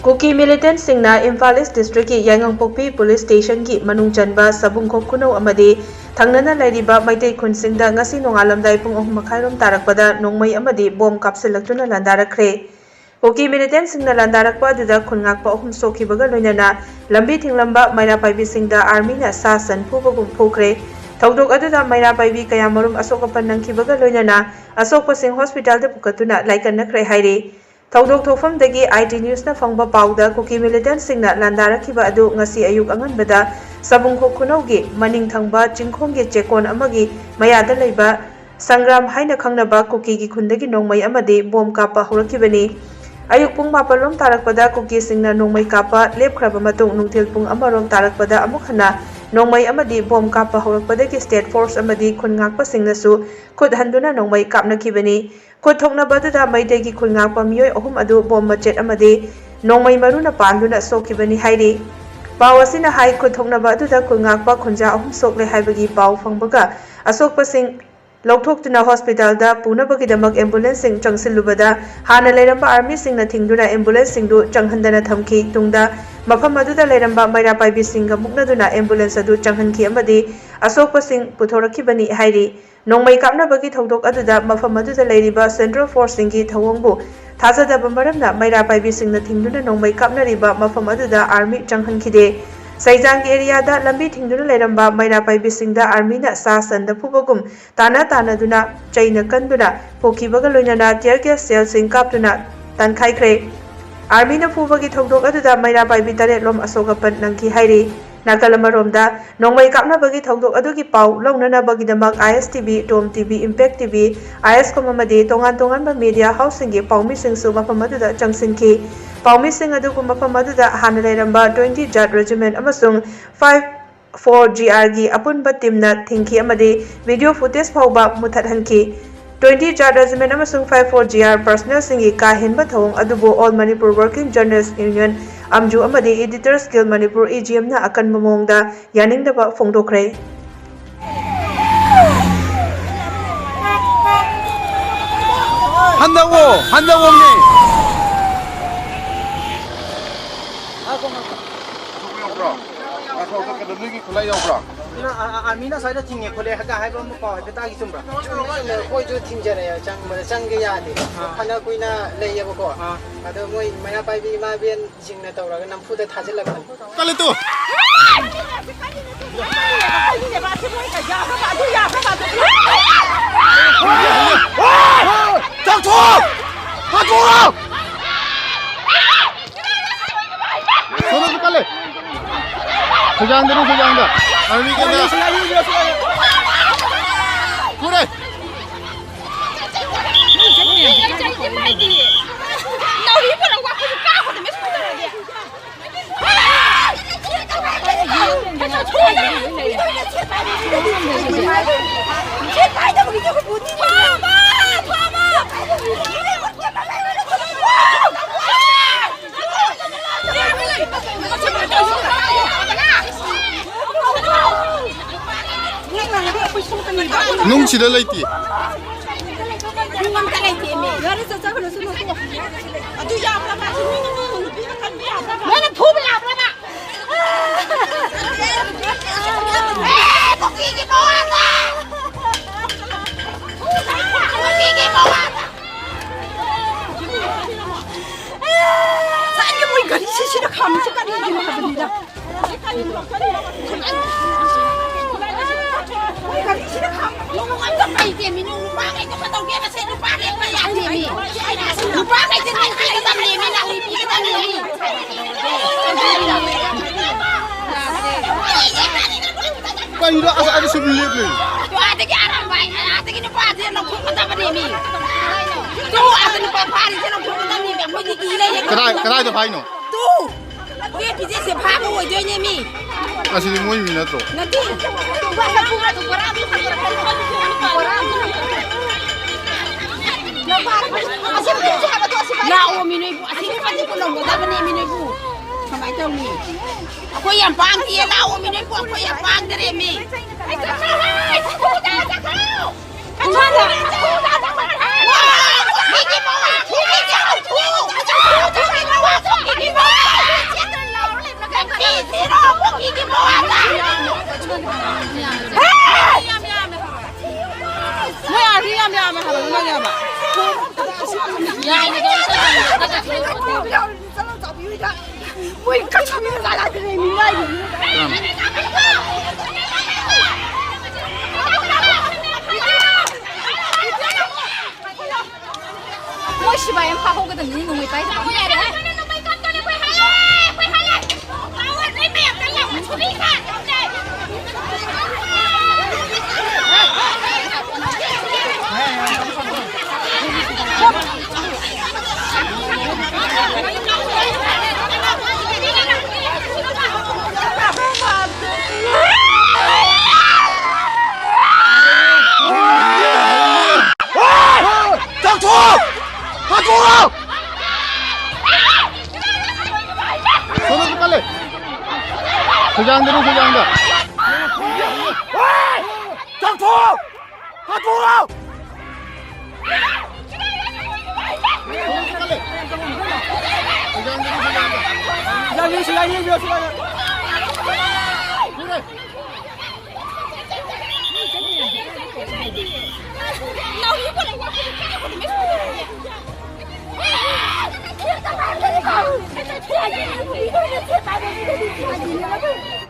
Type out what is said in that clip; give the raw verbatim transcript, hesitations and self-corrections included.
ꯀꯨꯀꯤ ꯃꯤꯂꯤꯇꯦꯟꯠꯁꯤꯡꯅ ꯏꯝꯐꯥꯜ ꯏꯁ ꯗꯤꯁꯇ꯭ꯔꯤꯛꯀꯤ ꯌꯥꯏꯉꯪꯄꯣꯛꯄꯤ ꯄꯨꯂꯤꯁ ꯁ꯭ꯇꯦꯁꯟꯒꯤ ꯃꯅꯨꯡ ꯆꯟꯕ ꯁꯕꯨꯡꯈꯣꯛ ꯈꯨꯅꯧ ꯑꯃꯗꯤ ꯊꯪꯅꯅ ꯂꯩꯔꯤꯕ ꯃꯩꯇꯩ ꯈꯨꯟꯁꯤꯡꯗ ꯉꯁꯤ ꯅꯣꯡꯉꯥꯜꯂꯝꯗꯥꯏ ꯄꯨꯡ ꯑꯍꯨꯝ ꯃꯈꯥꯏꯔꯣꯝ ꯇꯥꯔꯛꯄꯗ ꯅꯣꯡꯃꯩ ꯑꯃꯗꯤ ꯕꯣꯝ ꯀꯥꯞꯁꯤꯜꯂꯛꯇꯨꯅ ꯂꯥꯟꯗꯥꯔꯛꯈ꯭ꯔꯦ꯫ ꯀꯨꯀꯤ ꯃꯤꯂꯤꯇꯦꯟꯠꯁꯤꯡꯅ ꯂꯥꯟꯗꯥꯔꯛꯄ ꯑꯗꯨꯗ ꯈꯨꯟ ꯉꯥꯛꯄ ꯑꯍꯨꯝ ꯁꯣꯛꯈꯤꯕꯒ ꯂꯣꯏꯅꯅ ꯂꯝꯕꯤ ꯊꯤꯡꯂꯝꯕ ꯃꯩꯔꯥ ꯄꯥꯏꯕꯤꯁꯤꯡꯗ ꯑꯥꯔꯃꯤꯅ ꯁꯥ ꯁꯟ ꯐꯨꯕꯒꯨꯝ ꯐꯨꯈ꯭ꯔꯦ꯫ ꯊꯧꯗꯣꯛ ꯑꯗꯨꯗ ꯃꯩꯔꯥ ꯄꯥꯏꯕꯤ ꯀꯌꯥꯃꯔꯨꯝ ꯑꯁꯣꯛ ꯑꯄꯟ ꯅꯪꯈꯤꯕꯒ ꯂꯣꯏꯅꯅ ꯑꯁꯣꯛꯄꯁꯤꯡ ꯍꯣꯁꯄꯤꯇꯥꯜꯗ ꯄꯨꯈꯠꯇꯨꯅ ꯂꯥꯏꯀꯠꯅꯈ꯭ꯔꯦ ꯍꯥꯏꯔꯤ꯫ ꯊꯧꯗꯣꯛ ꯊꯣꯛꯐꯝꯗꯒꯤ ꯑꯥꯏ ꯇꯤ ꯅ꯭ꯌꯨꯁꯅ ꯐꯪꯕ ꯄꯥꯎꯗ ꯀꯨꯀꯤ ꯃꯤꯂꯤꯇꯦꯟꯠꯁꯤꯡꯅ ꯂꯥꯟꯗꯥꯔꯛꯈꯤꯕ ꯑꯗꯨ ꯉꯁꯤ ꯑꯌꯨꯛ ꯑꯉꯟꯕꯗ ꯁꯕꯨꯡꯈꯣꯛ ꯈꯨꯅꯧꯒꯤ ꯃꯅꯤꯡ ꯊꯪꯕ ꯆꯤꯡꯈꯣꯡꯒꯤ ꯆꯦꯛꯀꯣꯟ ꯑꯃꯒꯤ ꯃꯌꯥꯗ ꯂꯩꯕ ꯁꯪꯒ꯭ꯔꯥꯝ ꯍꯥꯏꯅ ꯈꯪꯅꯕ ꯀꯨꯀꯤꯒꯤ ꯈꯨꯟꯗꯒꯤ ꯅꯣꯡꯃꯩ ꯑꯃꯗꯤ ꯕꯣꯝ ꯀꯥꯞꯄ ꯍꯧꯔꯛꯈꯤꯕꯅꯤ꯫ ꯑꯌꯨꯛ ꯄꯨꯡ ꯃꯥꯄꯜ ꯂꯣꯝ ꯇꯥꯔꯛꯄꯗ ꯀꯨꯀꯤꯁꯤꯡꯅ ꯅꯣꯡꯃꯩ ꯀꯥꯞꯄ ꯂꯦꯞꯈ꯭ꯔꯕ ꯃꯇꯨꯡ ꯅꯨꯡꯊꯤꯜ ꯄꯨꯡ ꯑꯃ ꯔꯣꯝ ꯇꯥꯔꯛꯄꯗ ꯑꯃꯨꯛ ꯍꯟꯅ ꯅꯣꯡꯃꯩ ꯑꯃꯗꯤ ꯕꯣꯝ ꯀꯥꯞꯄ ꯍꯧꯔꯛꯄꯗꯒꯤ ꯁ꯭ꯇꯦꯠ ꯐꯣꯔꯁ ꯑꯃꯗꯤ ꯈꯨꯟ ꯉꯥꯛꯄꯁꯤꯡꯅꯁꯨ ꯈꯨꯠ ꯍꯟꯗꯨꯅ ꯅꯣꯡꯃꯩ ꯀꯥꯞꯅꯈꯤꯕꯅꯤ꯫ ꯈꯨꯠ ꯊꯣꯛꯅꯕ ꯑꯗꯨꯗ ꯃꯩꯇꯩꯒꯤ ꯈꯨꯟ ꯉꯥꯛꯄ ꯃꯤꯑꯣꯏ ꯑꯍꯨꯝ ꯑꯗꯨ ꯕꯣꯝ ꯃꯆꯦꯠ ꯑꯃꯗꯤ ꯅꯣꯡꯃꯩ ꯃꯔꯨꯅ ꯄꯥꯟꯗꯨꯅ ꯁꯣꯛꯈꯤꯕꯅꯤ ꯍꯥꯏꯔꯤ꯫ ꯄꯥꯎ ꯑꯁꯤꯅ ꯍꯥꯏ, ꯈꯨꯠ ꯊꯣꯛꯅꯕ ꯑꯗꯨꯗ ꯈꯨꯟ ꯉꯥꯛꯄ ꯈꯨꯟꯖꯥ ꯑꯍꯨꯝ ꯁꯣꯛꯂꯦ ꯍꯥꯏꯕꯒꯤ ꯄꯥꯎ ꯐꯪꯕꯒ ꯑꯁꯣꯛꯄꯁꯤꯡ ꯂꯧꯊꯣꯛꯇꯨꯅ ꯍꯣꯁꯄꯤꯇꯥꯜꯗ ꯄꯨꯅꯕꯒꯤꯗꯃꯛ ꯑꯦꯝꯕꯨꯂꯦꯟꯁꯁꯤꯡ ꯆꯪꯁꯤꯜꯂꯨꯕꯗ ꯍꯥꯟꯅ ꯂꯩꯔꯝꯕ ꯑꯥꯔꯃꯤꯁꯤꯡꯅ ꯊꯤꯡꯗꯨꯅ ꯑꯦꯝꯕꯨꯂꯦꯟꯁꯁꯤꯡꯗꯨ ꯆꯪꯍꯟꯗꯅ ꯊꯝꯈꯤ꯫ ꯇꯨꯡꯗ ꯃꯐꯝ ꯑꯗꯨꯗ ꯂꯩꯔꯝꯕ ꯃꯩꯔꯥ ꯄꯥꯏꯕꯤꯁꯤꯡꯒ ꯃꯨꯛꯅꯗꯨꯅ ꯑꯦꯝꯕꯨꯂꯦꯟꯁ ꯑꯗꯨ ꯆꯪꯍꯟꯈꯤ ꯑꯃꯗꯤ ꯑꯁꯣꯛꯄꯁꯤꯡ ꯄꯨꯊꯣꯔꯛꯈꯤꯕꯅꯤ ꯍꯥꯏꯔꯤ꯫ ꯅꯣꯡꯃꯩ ꯀꯥꯞꯅꯕꯒꯤ ꯊꯧꯗꯣꯛ ꯑꯗꯨꯗ ꯃꯐꯝ ꯑꯗꯨꯗ ꯂꯩꯔꯤꯕ ꯁꯦꯟꯇ꯭ꯔꯦꯜ ꯐꯣꯔꯁꯁꯤꯡꯒꯤ ꯊꯧꯑꯣꯡꯕꯨ ꯊꯥꯖꯗꯕ ꯃꯔꯝꯅ ꯃꯩꯔꯥ ꯄꯥꯏꯕꯤꯁꯤꯡꯅ ꯊꯤꯡꯗꯨꯅ ꯅꯣꯡꯃꯩ ꯀꯥꯞꯅꯔꯤꯕ ꯃꯐꯝ ꯑꯗꯨꯗ ꯑꯥꯔꯃꯤ ꯆꯪꯍꯟꯈꯤꯗꯦ꯫ ꯁꯩꯖꯥꯡꯒꯤ ꯑꯦꯔꯤꯌꯥꯗ ꯂꯝꯕꯤ ꯊꯤꯡꯗꯨꯅ ꯂꯩꯔꯝꯕ ꯃꯩꯔꯥ ꯄꯥꯏꯕꯤꯁꯤꯡꯗ ꯑꯥꯔꯃꯤꯅ ꯁꯥ ꯁꯟꯗ ꯐꯨꯕꯒꯨꯝ ꯇꯥꯟꯅ ꯇꯥꯟꯅꯗꯨꯅ ꯆꯩꯅ ꯀꯟꯗꯨꯅ ꯄꯨꯈꯤꯕꯒ ꯂꯣꯏꯅꯅ tear gas shellꯁꯤꯡ ꯀꯥꯞꯇꯨꯅ ꯇꯥꯟꯈꯥꯏꯈ꯭ꯔꯦ꯫ ꯑꯥꯔꯃꯤꯅ ꯐꯨꯕꯒꯤ ꯊꯧꯗꯣꯛ ꯑꯗꯨꯗ ꯃꯩꯔꯥ ꯄꯥꯏꯕꯤ ꯇꯔꯦꯠ ꯂꯣꯝ ꯑꯁꯣꯛ ꯑꯄꯟ ꯅꯪꯈꯤ ꯍꯥꯏꯔꯤ꯫ ꯅꯥꯀꯜ ꯑꯃꯔꯣꯝꯗ, ꯅꯣꯡꯃꯩ ꯀꯥꯞꯅꯕꯒꯤ ꯊꯧꯗꯣꯛ ꯑꯗꯨꯒꯤ ꯄꯥꯎ ꯂꯧꯅꯅꯕꯒꯤꯗꯃꯛ I S T V, Tom T V, Impact T V, I S com ꯑꯃꯗꯤ ꯇꯣꯉꯥꯟ ꯇꯣꯉꯥꯟꯕ media houseꯁꯤꯡꯒꯤ ꯄꯥꯎꯃꯤꯁꯤꯡꯁꯨ ꯃꯐꯝ ꯑꯗꯨꯗ ꯆꯪꯁꯤꯟꯈꯤ꯫ ꯄꯥꯎꯃꯤꯁꯤꯡ ꯑꯗꯨꯕꯨ ꯃꯐꯝ ꯑꯗꯨꯗ ꯍꯥꯟꯅ ꯂꯩꯔꯝꯕ twenty Jat Regiment ꯑꯃꯁꯨꯡ five four G Rꯒꯤ ꯑꯄꯨꯟꯕ teamꯅ ꯊꯤꯡꯈꯤ ꯑꯃꯗꯤ video footage ꯐꯥꯎꯕ ꯃꯨꯊꯠꯍꯟꯈꯤ꯫ Twenty Jat Regiment ꯑꯃꯁꯨꯡ five four G R personnelꯁꯤꯡꯒꯤ ꯀꯥ ꯍꯦꯟꯕ ꯊꯧꯑꯣꯡ ꯑꯗꯨꯕꯨ All Manipur Working Journalist Union, ꯑꯝꯖꯨ ꯑꯃꯗꯤ Editors Guild Manipur, A G M ꯅ ꯑꯀꯟꯕ ꯃꯑꯣꯡꯗ ꯌꯥꯅꯤꯡꯗꯕ ꯐꯣꯡꯗꯣꯛꯈ꯭ꯔꯦ꯫ ꯍꯟꯗꯛꯑꯣ, ꯍꯟꯗꯛꯑꯣꯅꯦ꯫ ꯌꯥꯎꯕ꯭ꯔꯣ? ꯉꯥꯏꯈꯣ, ꯉꯥꯏꯈꯣ, ꯀꯩꯅꯣ, ꯅꯣꯏꯒꯤ ꯈꯨꯠꯂꯥꯏ ꯌꯥꯎꯕ꯭ꯔꯣ? ꯅ-, ꯑ-, ꯑ-, ꯑꯥꯔꯃꯤꯅ ꯁ꯭ꯋꯥꯏꯗ ꯊꯤꯡꯉꯦ ꯈꯣꯠꯂꯦ ꯍꯥꯏꯒ ꯍꯥꯏꯕ ꯑꯃ ꯄꯥꯎ ꯍꯥꯏꯐꯦꯠ ꯇꯥꯈꯤ, ꯆꯨꯝꯕ꯭ꯔꯥ? ꯆꯨꯝꯃꯦ, ꯆꯨꯝꯃꯦ꯫ ꯑꯩꯈꯣꯏꯁꯨ ꯊꯤꯡꯖꯔꯛꯑꯦ, ꯆꯪꯕꯗ ꯆꯪꯒꯦ ꯌꯥꯗꯦ꯫ ꯑꯥ꯫ ꯐꯅ ꯀꯨꯏꯅ ꯂꯩꯌꯦꯕꯀꯣ꯫ ꯑꯥ꯫ ꯑꯗꯣ ꯃꯣꯏ ꯃꯩꯔꯥ ꯄꯥꯏꯕꯤ ꯏꯃꯥ ꯏꯕꯦꯟꯁꯤꯡꯅ ꯇꯧꯔꯒ ꯅꯝꯐꯨꯗ ꯊꯥꯖꯤꯜꯂꯛꯄꯅꯤ꯫ ꯀꯜꯂꯦ ꯇꯨ! ꯆꯥꯛꯊꯣꯛꯑꯣ! ꯍꯥꯠꯇꯣꯛꯑꯣ! ꯁꯣꯝꯗꯁꯨ ꯀꯜꯂꯦ꯫ ꯁꯨꯖꯥꯡꯗꯅꯤ, ꯁꯨꯖꯥꯡꯗ꯫ ꯑꯥꯔꯃꯤ ꯀꯟꯅ꯫ ꯐꯨꯔꯦ꯫ ꯅꯨꯡꯁꯤꯗ ꯂꯩꯇꯦ꯫ ꯅꯨꯡ ꯑꯝꯇ ꯂꯩꯇꯦꯃꯤ꯫ ꯌꯥꯔꯦ, ꯆꯠꯆꯈ꯭ꯔꯁꯅꯨ꯫ ꯑꯗꯨ ꯌꯥꯕ꯭ꯔꯕ? ꯑꯁꯤ ꯃꯤ, ꯃꯤ, ꯅꯨꯄꯤ ꯃꯈꯜ ꯃꯤ ꯌꯥꯕ꯭ꯔꯕ? ꯅꯣꯏꯅ ꯐꯨꯕ ꯌꯥꯕ꯭ꯔꯕ? ꯑꯦ, ꯀꯨꯀꯤꯒꯤ ꯃꯋꯥꯗꯣ! ꯀꯨꯀꯤꯒꯤ ꯃꯋꯥꯗꯣ! ꯉꯁꯥꯏꯒꯤ ꯃꯣꯏ ꯒꯥꯔꯤꯁꯤ ꯁꯤꯗ ꯈꯥꯝꯃꯤꯁꯤ ꯀꯔꯤꯒꯤꯅꯣ ꯍꯥꯏꯕꯅꯤꯗ꯫ ꯃꯣꯏ ꯒꯥꯔꯤꯁꯤꯗ ꯈꯥꯝꯃꯤ꯫ ꯅꯨꯡ ꯑꯝꯇ ꯄꯩꯇꯦꯃꯤ, ꯅꯨꯡ ꯅꯨꯄꯥꯈꯩꯗꯣ ꯀꯩꯗꯧꯒꯦ? ꯃꯁꯦ ꯅꯨꯄꯥꯈꯩ ꯄꯩ ꯌꯥꯗꯦꯃꯤ꯫ ꯅꯨꯄꯥꯈꯩꯁꯦ ꯅꯪ ꯄꯤꯒꯗꯕꯅꯦꯃꯤ, ꯅꯪ ꯄꯤꯒꯗꯕꯅꯦꯃꯤ꯫ ꯀꯩꯅꯣ ꯑꯁ ꯑꯗꯨ ꯁꯨꯝ ꯂꯦꯞ ꯂꯩ꯫ ꯑꯗꯒꯤ ꯑꯔꯥꯝꯕꯥꯏ, ꯑꯗꯒꯤ ꯅꯨꯄꯥꯁꯦ ꯂꯧꯊꯣꯛꯀꯗꯕꯅꯦꯃꯤ꯫ ꯇꯨ, ꯑꯗ ꯅꯨꯄꯥ ꯐꯥꯔꯤꯁꯦ ꯂꯧꯊꯣꯛꯀꯗꯕꯅꯦꯃꯤ꯫ ꯑꯩꯈꯣꯏꯗꯤ ꯀꯤ ꯂꯩꯔꯦ꯫ ꯀꯗꯥꯏ, ꯀꯗꯥꯏꯗ ꯐꯥꯏꯅꯣ? ꯇꯨ! ꯑꯦ, ꯄꯤꯖꯦꯁꯦ ꯐꯥꯕ ꯑꯣꯏꯗꯣꯏꯅꯦꯃꯤ꯫ ꯑꯁꯤꯗꯤ ꯃꯣꯏ ꯃꯤ ꯅꯠꯇ꯭ꯔꯣ? ꯅꯠꯇꯦ꯫ ꯂꯥꯛꯑꯣꯃꯤ ꯅꯣꯏꯕꯨ, ꯑꯁꯤ ꯄꯤꯖꯦ ꯍꯥꯏꯕꯗꯣ ꯑꯁꯤ ꯂꯥꯛꯑꯣꯃꯤ ꯅꯣꯏꯕꯨ, ꯑꯁꯤ ꯅꯨꯄꯥꯁꯦ ꯄꯨꯜꯂꯝꯒꯗꯕꯅꯦꯃꯤ ꯅꯣꯏꯕꯨ꯫ ꯇꯧꯅꯤ꯫ ꯑꯩꯈꯣꯏ ꯌꯥꯝ ꯄꯥꯡꯗꯤꯌꯦ, ꯂꯥꯛꯑꯣ ꯃꯤ, ꯅꯣꯏ ꯄꯣ-, ꯑꯩꯈꯣꯏ ꯌꯥꯝ ꯄꯥꯡꯗꯔꯦ ꯃꯤ꯫ ꯃꯣꯏ ꯑꯥꯔꯗꯤ ꯌꯥꯝ ꯌꯥꯝꯃꯦ ꯍꯥꯏꯕ, ꯂꯧꯅꯒꯦ ꯍꯥꯏꯕ꯫ ꯃꯣꯏ ꯀꯞꯄꯤꯅ ꯂꯥꯛꯂꯗꯅ ꯃꯤ ꯉꯥꯏꯔꯤꯅꯤ꯫ ꯃꯣꯏ ꯁꯤꯕꯥꯏ ꯑꯃ ꯐꯥꯍꯧꯒꯗꯕꯅꯤ, ꯅꯣꯡꯃꯩ ꯄꯥꯏꯗꯕ꯫ ꯆꯪꯊꯣꯛ! ꯍꯥꯠꯇꯣꯛꯑꯣ! ꯁꯣꯝꯗꯁꯨ ꯀꯜꯂꯦ꯫ ꯈꯨꯖꯥꯡꯗꯅꯤ, ꯈꯨꯖꯥꯡꯗ꯫ ꯆꯪꯊꯣꯛ! ꯍꯥꯠꯇꯣꯛꯑꯣ! ꯁꯣꯝꯗꯁꯨ ꯀꯜꯂꯦ꯫ ꯈꯨꯖꯥꯡꯗꯅꯤ, ꯈꯨꯖꯥꯡꯗ꯫ ꯁꯤꯗ ꯂꯩ, ꯁꯤꯗ ꯂꯩ, ꯁꯤꯗ ꯂꯩ꯫ ꯐꯨꯔꯦ꯫